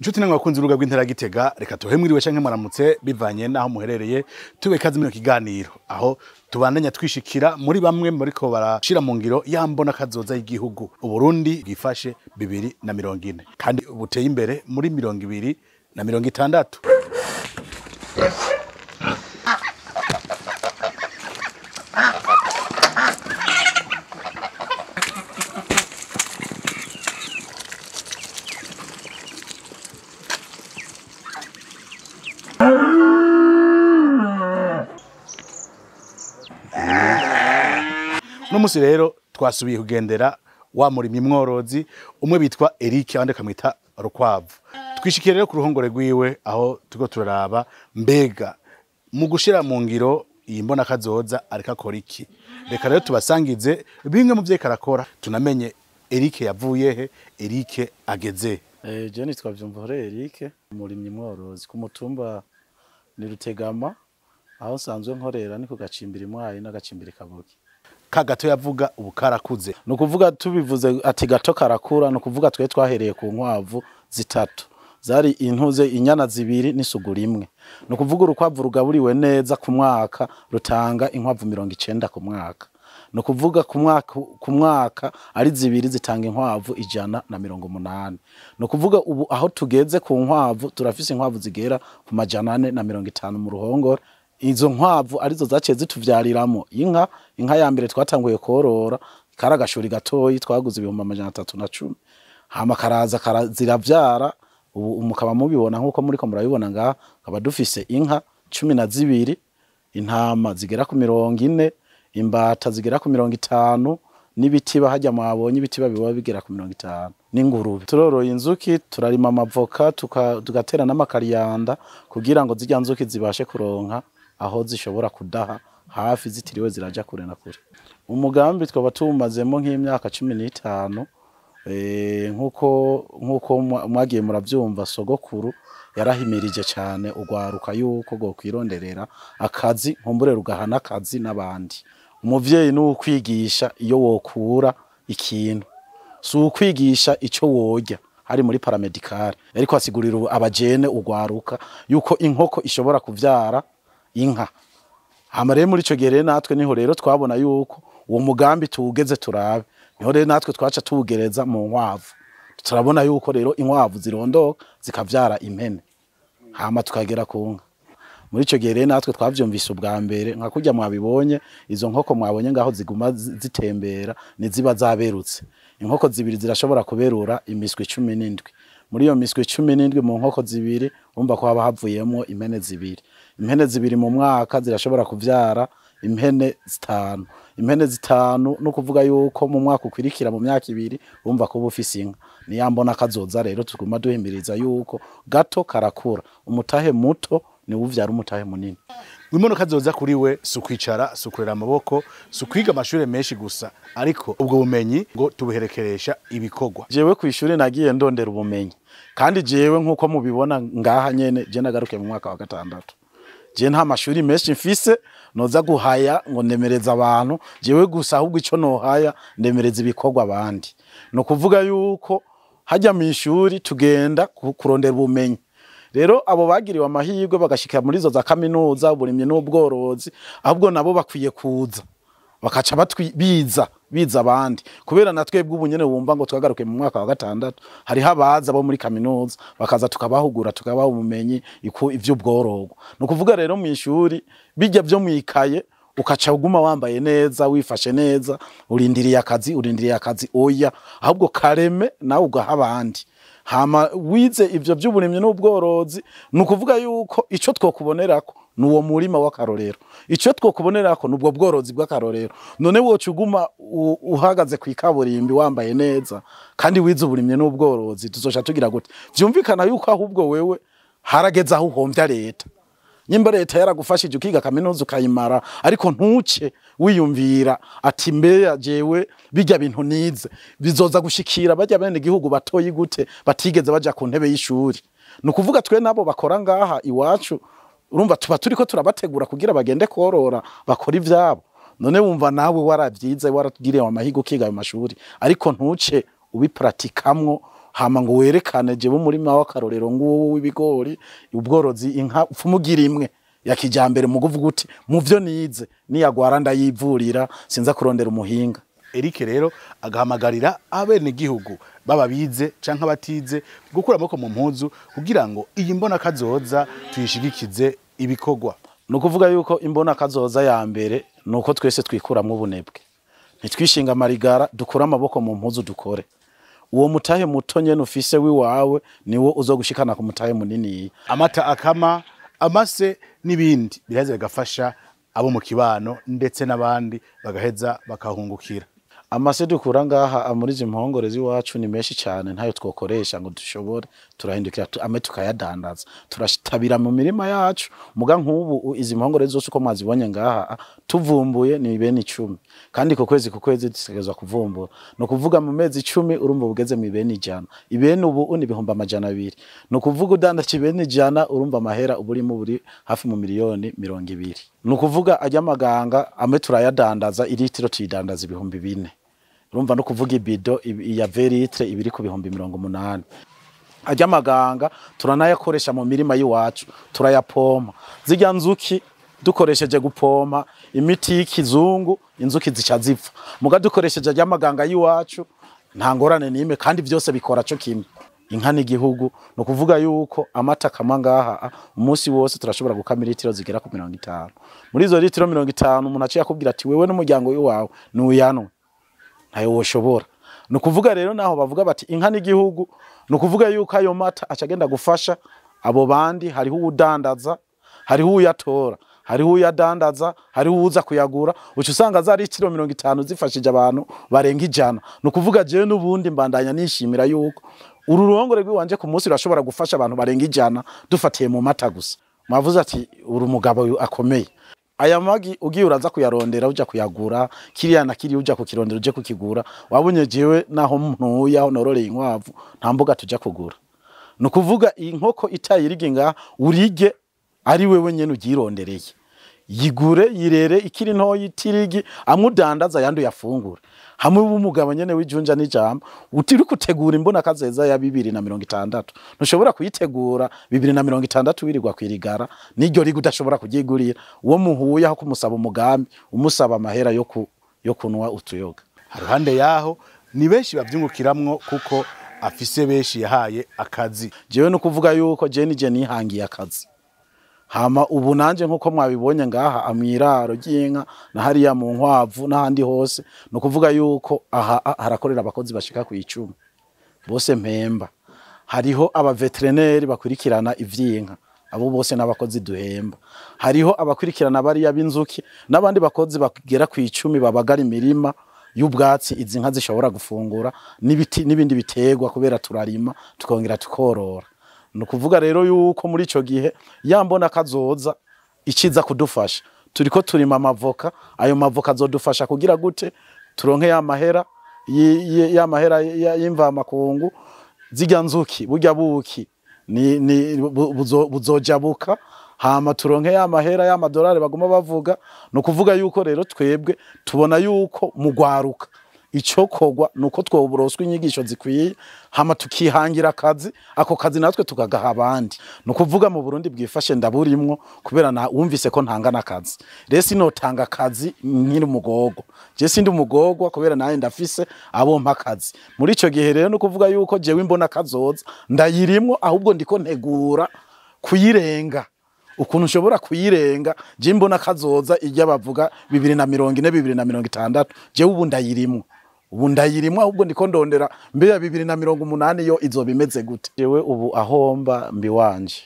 Inshuti namwe bakunzi urubuga rw'intara Gitega, reka tuhe mwiriwe canke mwaramutse bivanye naho muherereye. Tube kazi muri kiganiro aho tubandanya twishikira muri bamwe muriko barashira mu ngiro yambona kazoza y'igihugu Uburundi bwifashe 2040 kandi buteye imbere muri 2060. Uno musi rero twasubiye kugendera wa murimyi mworozi umwe bitwa Eric, abandi kamwita Rukwavu. Twishikiye rero ku ruhongore rwiwe aho turiko turaraba mbega mu gushira mu ngiro iyi mbona kazoza ariko akora iki. Reka rero tubasangize bimwe mu vyo arakora, tunamenye Eric yavuye he, Eric ageze. Je nitwa Vyumvuhore Eric, umurimyi mworozi ku mutumba ni Rutegama, aho nsanzwe nkorera ni ku Gacimbiri Mwayi n'Agacimbiri Kabogi. Ka gato yavuga ubu karakuze. Ni ukuvuga tubivuze ati gato karakura, ni ukuvuga twe twahereye ku nkwavu zitatu zari intuze inyana zibiri n'isuguru imwe. Ni ukuvuga urukwavu rugaburiwe neza ku mwaka rutanga inkwavu 90 ku mwaka. Ni ukuvuga ku mwaka ari zibiri zitanga inkwavu 180. Ni ukuvuga ubu aho tugeze ku nkwavu turafise inkwavu zigera ku 450 mu ruhongore. Izo nkwavu arizo zaciye zituvyariramo inka. Inka ya mbere twatanguye korora karagashuri gatoyi twaguze 310,000, hama karaza ziravyara. Ubu mukaba mubibona nkuko muriko murabibona ngaha, kaba dufise inka 12, intama zigera ku 40, imbata zigera ku 50, n'ibitiba hajya mwabonye ibitiba biba bigera ku 50, n'ingurube. Turoroye inzuki, turarima amavoka, tugatera n'amakariyanda kugira ngo zirya nzuki zibashe kuronka aho zishobora kudaha hafi zitiriwe ziraja kure na kure. Umugambi twaba tumazemo nk'imyaka 15, nkuko mwagiye muravyumva, sogokuru yarahimirije cyane ugwaruka yuko go kwironderera akazi, nkumbure rugahana akazi n'abandi. Umuvyeyi ni ukwigisha iyo wokura ikintu, si ukwigisha ico worya. Hari muri paramedicale ariko asigurira abajene ugwaruka yuko inkoko ishobora kuvyara inka. Hama rero muri ico gihe rero natwe niho rero twabona yuko uwo mugambi tuwugeze turabe, niho rero natwe twaca tuwugereza mu nkwavu. Turabona yuko rero inkwavu zirondoka zikavyara impene, hama tukagera ku nka. Muri ico gihe rero natwe twavyumvise ubwa mbere, nka kurya mwabibonye izo nkoko mwabonye ngaho ziguma zitembera niziba zaberutse. Inkoko zibiri zirashobora kuberura imiswi 17. Muri iyo miswi 17 mu nkoko zibiri urumva ko haba havuyemo impene zibiri. Impene zibiri mu mwaka zirashobora kuvyara impene zitanu. Impene zitanu no kuvuga yuko mu mwaka ukwirikira mu myaka ibiri urumva ko ufise inka. Ni yambona kazoza rero tuguma duhimiriza yuko gato karakura, umutahe muto ni uvyara umutahe munini. Imbono kazoza kuri we si ukwicara, si ukurera amaboko, si ukwiga amashure menshi gusa, ariko ubwo bumenyi ngo tubuherekeresha ibikorwa. Jewe kw'ishure nagiye ndondera ubumenyi, kandi jewe nkuko mubibona ngaha nyene je nagarukiye mu mwaka wa 6. Je nta mashuri menshi mfise noza guhaya ngo ndemereza abantu, jewe gusa ahubwo ico nohaya ndemereza ibikorwa abandi. No kuvuga yuko hajya mu ishuri tugenda kurondera ubumenyi. Rero abo bagiriwe amahirwe bagashika muri zo za kaminuza uburimyi n'ubworozi, ahubwo nabo bakwiye kuza bakaca biza abandi, kubera natwebwe ubu nyene wumva ngo twagaruke mu mwaka wa 6, hariho abaza bo muri kaminuza bakaza tukabahugura tukabaha ubumenyi ivy'ubwororwa. No kuvuga rero mu ishuri bijya byo mwikaye ukaca uguma wambaye neza wifashe neza urindiriye akazi, oya, ahubwo kareme nawe ugaha abandi. Hama wize ivyo by'uburimyi n'ubworozi, nukuvuga yuko ico twokubonerako nuwo murima w'akarorero, ico twokubonerako nubwo bworozi bw'akarorero. None woca uguma uhagaze kwikaburimbi wambaye neza kandi wize uburimyi n'ubworozi, tuzoca tugira gute? Vyumvikana yuko ahubwo wewe harageze aho uhomvya leta. Nyimba leta yaragufashije ukiga kaminuza ukayimara, ariko ntuce wiyumvira ati mbeya jewe bijya bintu nize bizoza gushikira bajya bene igihugu batoyi gute batigeze baja ku ntebe y'ishuri. Nukuvuga twe nabo bakora ngaha iwacu, urumva tuba turiko turabategura kugira bagende korora bakora ivyabo. None wumva nawe waravyize waratugiriye amahigo ukiga ayo mashuri, ariko ntuce ubipratikamwo Hama ngo werekane jewe umurima w'akarorero nguwo w'ibigori, ubworozi, inka, upfumugira imwe ya kijambere, mu kuvuga uti mu vyo nize niyagwara ndayivurira, sinza kurondera umuhinga. Eric rero agahamagarira abenegihugu baba bize canke abatize gukura amaboko mu mpuzu kugira ngo iyi mbona kazoza tuyishigikize ibikorwa. Ni ukuvuga yuko imbona kazoza ya mbere ni uko twese twikuramwo ubunebwe, ntitwishinga amarigara, dukure amaboko mu mpuzu, dukore. Uwo mutahe muto nyene ufise wiwawe niwo uzogushikana ku mutahe munini. Amata akama, amase n'ibindi biraheza bigafasha abo mu kibano ndetse n'abandi bagaheza bakahungukira. Amase dukura ngaha muri izi mpongore z'iwacu ni menshi cyane, ntayo twokoresha ngo dushobore, turahindukira ame tukayadandaza, turashitabira mu mirima yacu. Muga nk'ubu izi mpongore zose uko mwazibonye ngaha tuvumbuye ni ibeni 10, kandi ku kwezi dutegerezwa kuvumbura. Ni ukuvuga mu mezi 10 urumva ugeze mu ibeni 100, ibeni ubu ni 200,000. Ni ukuvuga udandaje ibeni 100 urumva amahera uba urimo buri hafi mu 20,000,000. Ni ukuvuga ajya amaganga amwe turayadandaza, iritiro tuyidandaza 4,000. Urumva no kuvuga ibido ya veritre ibiri ku 80,000. Ajya amaganga turanayakoresha mu mirima y'iwacu, turayapompa. Zirya nzuki dukoresheje gupompa imiti y'ikizungu inzuki zica zipfa. Muga dukoresheje ajya amaganga y'iwacu nta ngorane n'imwe, kandi byose bikora cyo kimwe. Inka n'igihugu, ni ukuvuga yuko amata kama ngaha umunsi wose turashobora gukama litiro zigera ku 50. Muri izo litiro 50 umuntu aciye akubwira ati wewe n'umuryango wawe nuyanwe, ntayo woshobora. Ni ukuvuga rero naho bavuga bati inka n'igihugu, ni ukuvuga yuko ayo mata acagenda gufasha abo bandi. Hariho uwudandaza, hariho uyatora, hariho uyadandaza, hariho uwuza kuyagura. Uca usanga za litiro 50 zifashije abantu barenga 100. Ni ukuvuga jewe n'ubundi mbandanya nishimira yuko uru ruhongore rw'iwanje ku munsi rurashobora gufasha abantu barenga 100 dufatiye mu mata gusa. Mwavuze ati uri umugabo akomeye. Aya magi ugiye uraza kuyarondera uja kuyagura, kiriya na kiriya uja kukirondera uje kukigura. Wabonye jewe naho ntuye aho nororeye inkwavu nta mbuga tuja kugura. Ni ukuvuga inkoko itayirige ngaha urige ari wewe nyene ugirondereye, yigure yirere ikiri ntoyi itirigi, amudandaza yandi yafungura. Hamwe w'umugabo nyene w'ijunja n'ijambo utiri kutegura imbona kazeza ya 2060, ntushobora kuyitegura 2060 wirirwa kwirigara n'iryo riga udashobora kuryigurira. Uwo muhuye aho kumusaba umugambi umusaba amahera yo kunwa utuyoga. Haruhande yaho ni benshi bavyungukiramwo kuko afise benshi yahaye akazi. Jewe no kuvuga yuko je nije nihangiye akazi. Hama ubu nanje nkuko mwabibonye ngaha amwiraro ry'inka na hariya mu nkwavu n'ahandi hose, no kuvuga yuko aha harakorera abakozi bashika ku 10 bose mpemba. Hariho aba veterineri bakurikirana ivy'inka, abo bose n'abakozi duhemba. Hariho abakurikirana bariya b'inzuki n'abandi bakozi bagera ku 10 babagara imirima y'ubwatsi izi nka zishobora gufungura n'ibiti n'ibindi biterwa, kubera turarima tukongera tukorora. Nukuvuga rero yuko muri ico gihe yambona kazoza ikiza kudufasha, turiko turima amavoka, ayo mavoka azodufasha kugira gute turonke ya mahera ya mahera y'imva makungu. Zirya nzuki burya buki ni buzojabuka, hama turonke ya mahera ya madolari baguma bavuga. Nukuvuga yuko rero twebwe tubona yuko mugwaruka ico kogwa nuko twoburoswa inyigisho zikwiye, hama tukihangira akazi, ako kazi natwe tukagaha abandi. Nukuvuga mu Burundi bwifashe ndaburimwo kubera na wumvise ko ntanga nakazi. Rero sinotanga akazi nkiri umugogo, je sindi umugogwa kubera naye ndafise abo mpa akazi. Muri ico gihe rero nukuvuga yuko jewe imbona kazoza ndayirimwo, ahubwo ndiko ntegura kuyirenga. Ukuntu ushobora kuyirenga, je imbona kazoza ijya bavuga 2040 2060, jewe ubu ndayirimwo. Ubu ndayirimwa, ahubwo ndiko ndondera mbe ya 2080 yo izoba imeze gute. Jewe ubu ahomba mbi wanje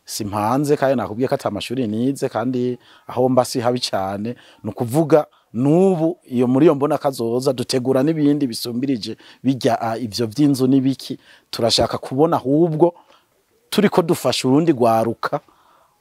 simpanze, kandi nakubwiye ko ata mashuri nize, kandi ahomba si habi cyane. Nukuvuga nubu iyo muri yo mbona kazoza dutegura n'ibindi bisumbirije bijya ivyo vy'inzu n'ibiki. Turashaka kubona ahubwo turiko dufasha urundi gwaruka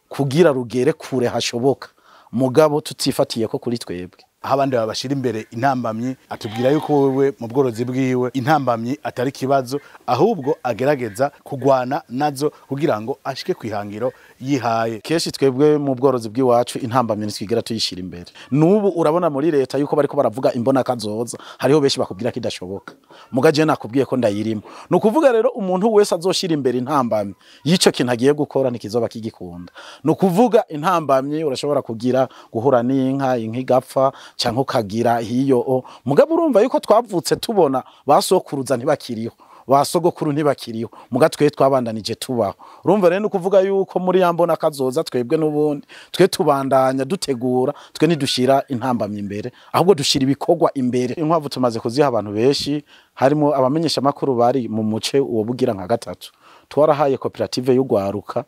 kugira rugere kure hashoboka, mugabo tutifatiye ko kuri twebwe. Aho abandi babashira imbere intambamyi, atubwira yuko wewe mu bworozi bwiwe intambamyi atari kibazo, ahubwo agerageza kugwana nazo kugira ngo ashike kwihangiro yihaye. Kenshi twebwe mu bworozi bw'iwacu intambamyi ntitwigera tuyishira imbere. N'ubu urabona muri leta yuko bariko baravuga imbona kazoza, hariho benshi bakubwira ko idashoboka, muga je nakubwiye ko ndayirimo. Ni ukuvuga rero umuntu wese azoshira imbere intambamyi y'ico kintu agiye gukora ntikizoba kigikunda. Ni ukuvuga intambamyi urashobora kugira guhura n'inka, inka igapfa, canke ukagira hiyo o. Mugabo urumva yuko twavutse tubona basokuruza ntibakiriho, basogokuru ntibakiriho, muga twe twabandanije tubaho. Urumva rero nukuvuga yuko muri ya mbona kazoza twebwe n'ubundi twe tubandanya dutegura, twe ntidushira intambamyi imbere, ahubwo dushira ibikorwa imbere. Inkwavu tumaze kuziha abantu benshi, harimo abamenyesha makuru bari mu muce uwo bugira nka gatatu. Twarahaye koperative y'ugwaruka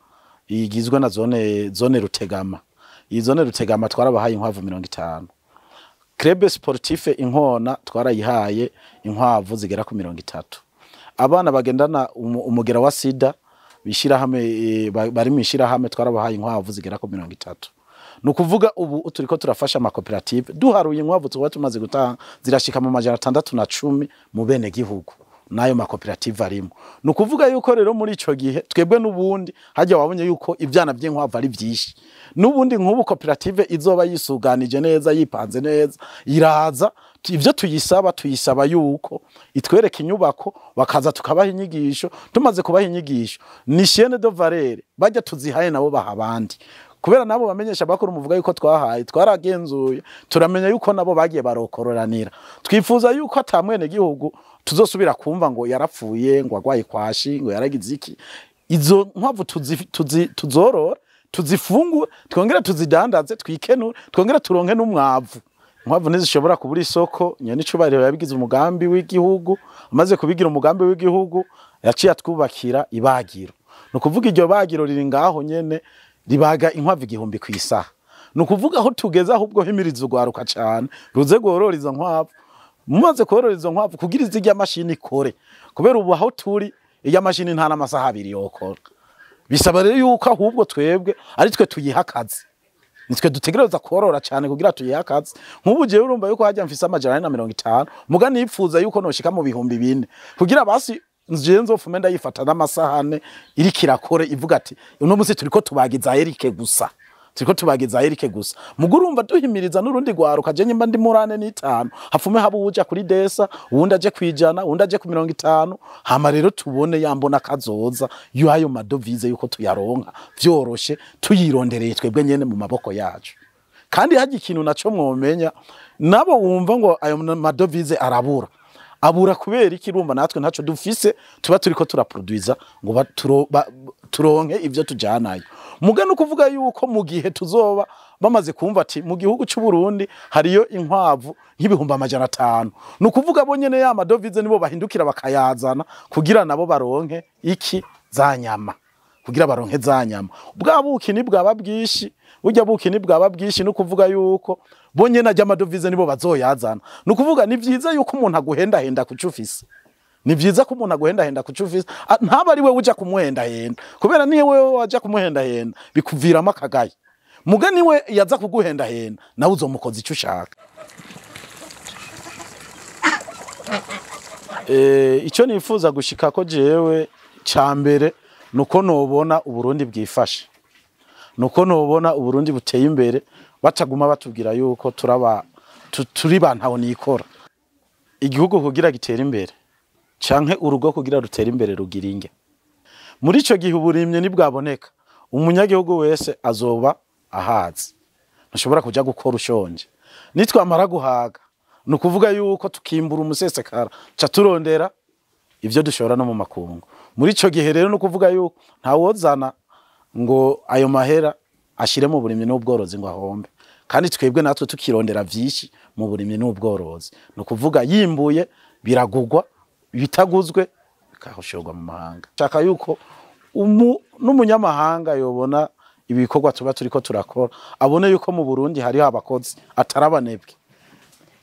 igizwe na zone Rutegama. Iyi zone Rutegama twarabahaye inkwavu 50. Club sportif Inkona twarayihaye inkwavu zigera ku 30. Abana bagendana umugera wa sida bishirahamwe, bari mu ishirahamwe twarabahaye inkwavu zigera ku 30. Nukuvuga ubu turiko turafasha amakoperative, duharuye inkwavu tuba tumaze gutanga zirashika mu 610 mu bene gihugu nayo makoperative arimo. Nukuvuga yuko rero muri ico gihe twebwe n'ubundi hajya wabonye yuko ivyana by'inkwavu ari byinshi. N'ubundi nk'ubu koperative izoba yisuganije neza, yipanze neza, iraza ivyo tuyisaba yuko itwereka inyubako, bakaza tukabaha inyigisho. Tumaze kubaha inyigisho ni chaîne de valeur bajya tuzihaye nabo baha abandi, kubera nabo bamenyesha bakuru muvuga yuko twahaye, twaragenzuye turamenya yuko nabo bagiye barokororanira. Twifuza yuko atamwene gihugu tuzosubira kumva ngo yarapfuye, ngo agwaye kwashi, ngo yaragize iki. Izo nkwavu tuzorora, tuzifungure, twongere tuzidandaze, twikenure, twongere turonke n'umwavu. Inkwavu ntizishobora kubura isoko. Nyene icubahiro yabigize umugambi w'igihugu, amaze kubigira umugambi w'igihugu yaciye atwubakira ibagiro. Nukuvuga iryo bagiro riri ngaho nyene ribaga inkwavu 1000 kw'isaha. Nukuvuga aho tugeze ahubwo himiriza ugwaruka cane ruze gorora izo nkwavu. Mumaze korora izo nkwavu kugira izirya mashini ikore, kubera ubu aho turi irya mashini nta n'amasaha abiri yokora. Bisaba rero yuko ahubwo twebwe ari twe tuyiha akazi, nitwe dutegereza korora cane kugira tuyihe akazi. Nk'ubu jewe urumva yuko hajya mfise 450, muga nipfuza yuko noshika mu 4000 kugira basi nje nzofume ndayifata n'amasahane iriko irakore ivuga ati uno munsi turiko tubagiza Eric gusa, turiko tubagiza Eric gusa. Muga urumva duhimiriza n'urundi gwaruka, je nyimba ndi murane n'itanu hafume haba uja kuri desa, uwundi aje kwijana, uwundi aje ku 50, hama rero tubone yambona kazoza y'ayo madovize yuko tuyaronka vyoroshe, tuyirondereye twebwe nyene mu maboko yacu. Kandi haje ikintu naco mwomenya, nabo wumva ngo ayo madovize arabura, abura kubera iki? Urumva natwe ntaco dufise, tuba turiko turaproduiza ngo turonke ivyo tujanayo. Muga no kuvuga yuko mu gihe tuzoba bamaze kumva ati mu gihugu c'u Burundi hariyo inkwavu nk'ibihumbi 500, nukuvuga bo nyene ya madovize nibo bahindukira bakayazana kugira nabo baronke iki za nyama, kugira baronke za nyama. Bwa buki ni bwaba bwishi, burya buki ni bwaba bwishi, nukuvuga yuko bo nyene ajya amadovize nibo bazoyazana. Nukuvuga ni vyiza yuko umuntu aguhenda henda kucufise, ni vyiza ko umuntu aguhenda henda kucufise, ntaba ari we uja kumuhenda henda, kubera niwe wewe waja kumuhenda henda bikuviramo akagaye. Muga niwe yaza kuguhenda henda nawe uzomukoza ico ushaka. Ico nifuza gushika ko jewe ca mbere nuko nobona Uburundi bwifashe, nuko nobona Uburundi buteye imbere, bataguma batubwira yuko turi bantaho nikora. Igihugu kugira gitere imbere canke urugo kugira rutere imbere rugira inge. Muri ico gihe uburimye nibwaboneka, umunyagihugu wese azoba ahaze, ntushobora kuja gukora ushonje. Nitwamara guhaga nukuvuga yuko tukimbura umusesekara ca turondera ivyo dushora no mu makungu. Muri ico gihe rero nukuvuga yuko ntawozana ngo ayo mahera ashire mu burimyi n'ubworozi ngo ahombe, kandi twebwe natwe tukirondera vyinshi mu burimyi n'ubworozi. Nukuvuga yimbuye biragugwa, bitaguzwe bikahoshorwa mu mahanga. Shaka yuko n'umunyamahanga yobona ibikorwa tuba turiko turakora, abone yuko mu Burundi hariho abakozi atarabanebwe,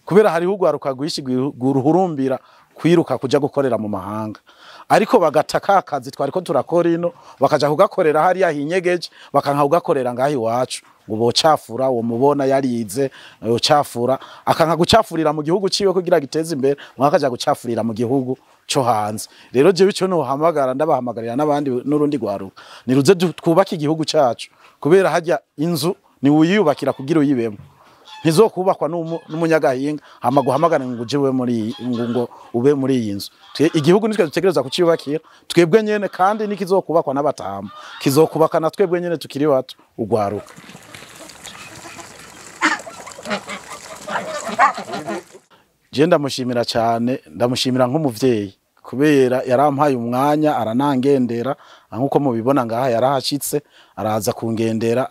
kubera hariho ugwaruka rwishi guruhurumbira Kwiruka kuja gukorera mu mahanga, ariko bagata ka kazi twariko turakora ino, bakaja kugakorera hariya hinyegeje, bakanka kugakorera ngaho iwacu, ngo bocafura. Uwo mubona yarize yocafura, akanka gucafurira mu gihugu ciwe kugira giteze imbere, mwakaja gucafurira mu gihugu co hanze. Rero jewe ico nohamagara, ndabahamagarira n'abandi n'urundi rwaruka, niruze twubake igihugu cacu, kubera harya inzu ni uyiyubakira kugira uyibemo, ntizokubakwa n'umunyagahinga hama guhamagara ngo uje ube muri ngo ube muri iyi nzu. Igihugu nitwe dutegereza kuciyubakira twebwe nyene, kandi nikizokubakwa n'abatama, kizokubaka na twebwe nyene tukiri bato, ugwaruka. Je ndamushimira cyane, ndamushimira nk'umuvyeyi, kubera yarampaye umwanya aranangendera. Nkuko mubibona ngaha yarahashitse, araza kungendera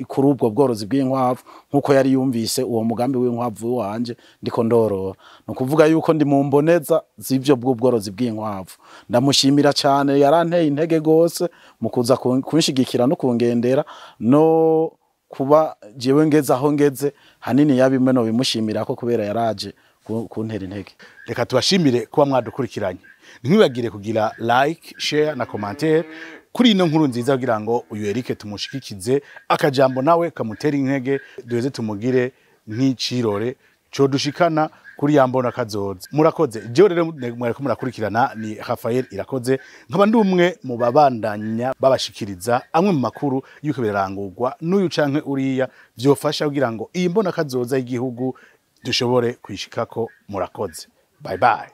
kuri ubwo bworozi bw'inkwavu, nkuko yari yumvise uwo mugambi w'inkwavu wanje ndiko ndorora. Ni ukuvuga yuko ndi mu mboneza z'ivyo bw'ubworozi bw'inkwavu. Ndamushimira cyane, yaranteye intege gose mu kuza kunshigikira no kungendera, no kuba jewe ngeze aho ngeze hanini yabimwe no bimushimira ko kubera yaraje kuntera intege. Reka tubashimire kuba mwadukurikiranye. Ntimwibagire kugira like, share na commentaire kuri ino nkuru nziza, kugira ngo uyu Eric tumushikikize akajambo nawe kamutera intege, duheze tumugire nk'icirore codushikana kuri ya mbona kazoza. Murakoze. Jewe rero mwariko murakurikirana ni Rafael Irakoze, nkaba ndi umwe mu babandanya babashikiriza amwe mu makuru y'uko birarangurwa n'uyu canke uriya, vyofasha kugira ngo iyi mbona kazoza y'igihugu dushobore kwishikako. Murakoze, bye bye.